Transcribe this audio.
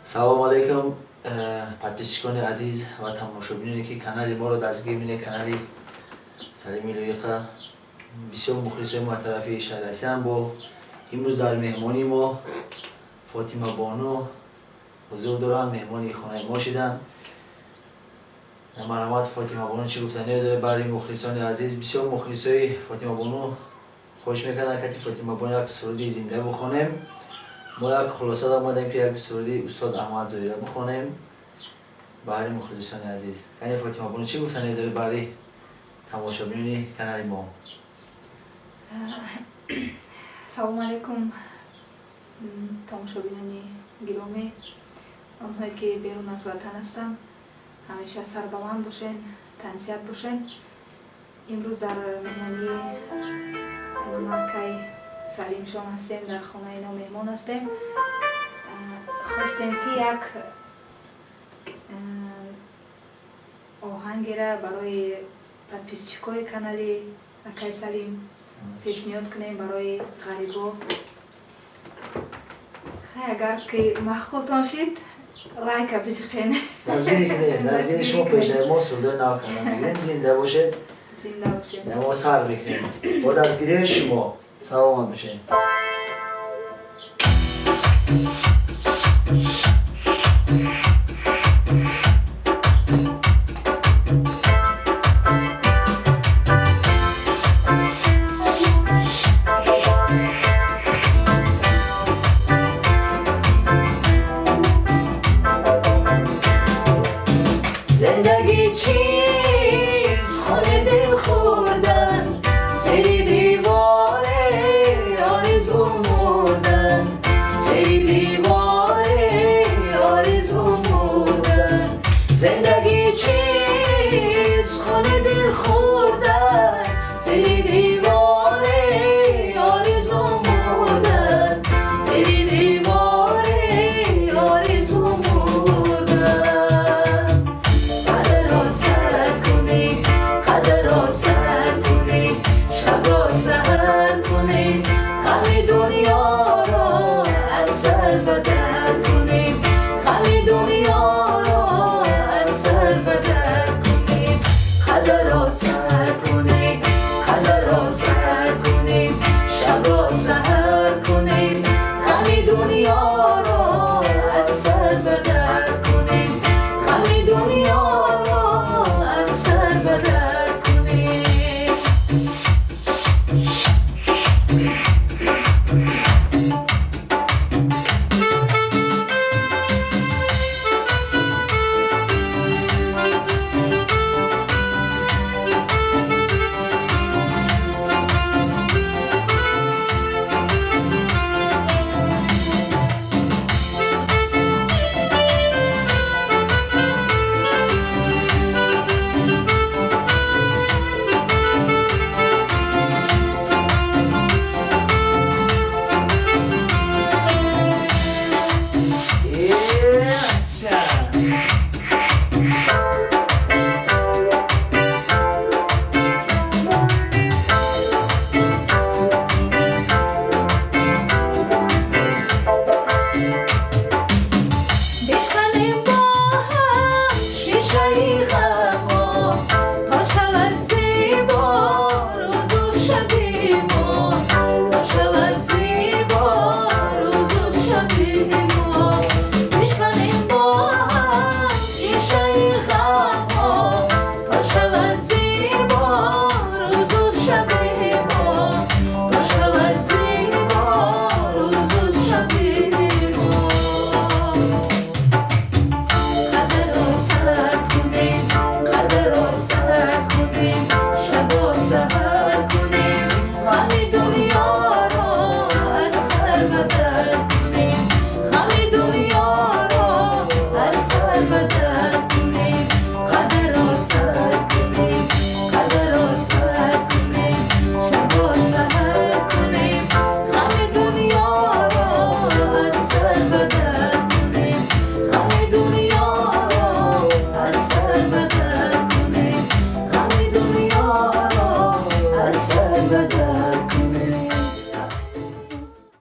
Салом алейкум, подписчикони азиз ва тамошобиноне, ки канали моро дастгир мекунед, канали Салими Лоиқа. Бисёр мухлисои мо аз тарафи шаҳри Россияам. Бо имрӯз дар меҳмонии мо Фотима Бону ҳузур доранд, меҳмони хонаи мо шиданд. Марҳамат, Фотима Бону, чӣ гуфтание доред барои мухлисони азиз? Бисёр мухлисои Фотима Бону хоҳиш мекарданд, кати Фотима Бону як суруди зинда бихонем. Мо як хулоса омадем, ки як суруди устод Аҳмад Зоира бихонем баҳри мухлисони азиз. Кани, Фотима Бону, чӣ гуфтание доред барои тамошобинони канали мо? Салому алейкум, тамошобинони гиромӣ, онҳое ки берун аз ватан ҳастанд. Ҳамеша сарбаланд бошен, тансиҳат бошен. Имрӯз дар меҳмонии акай Салимшон ҳастем, дар хонаи ино меҳмон ҳастем. Хостем, ки як оҳангера барои подписчикои канали акай Салим пешниҳод кунем, барои ғарибо. Хай, агар ки маъқултон шид, лайка биҷиқен. Дастгирӣ кунед, дастгири шумо пешаи мо сурудои нав кардан мегирем. Зинда бошед. Зинда бошед. Мо сар мекунем бо дастгирии шумо. Саломат бошед. Зиндагӣ чиз, хуни дил хӯрдан, зери девори орзу мурдан, зери девори орзу мурдан. Зиндагӣ чиз, хуни дил хӯрдан, зери девори орзу мурдан, зери девори орзу мурдан. Қадро сар кунӣ, қадро сар кунӣ, шабро саҳар кунӣ, ғами дунёро аз сар бадар.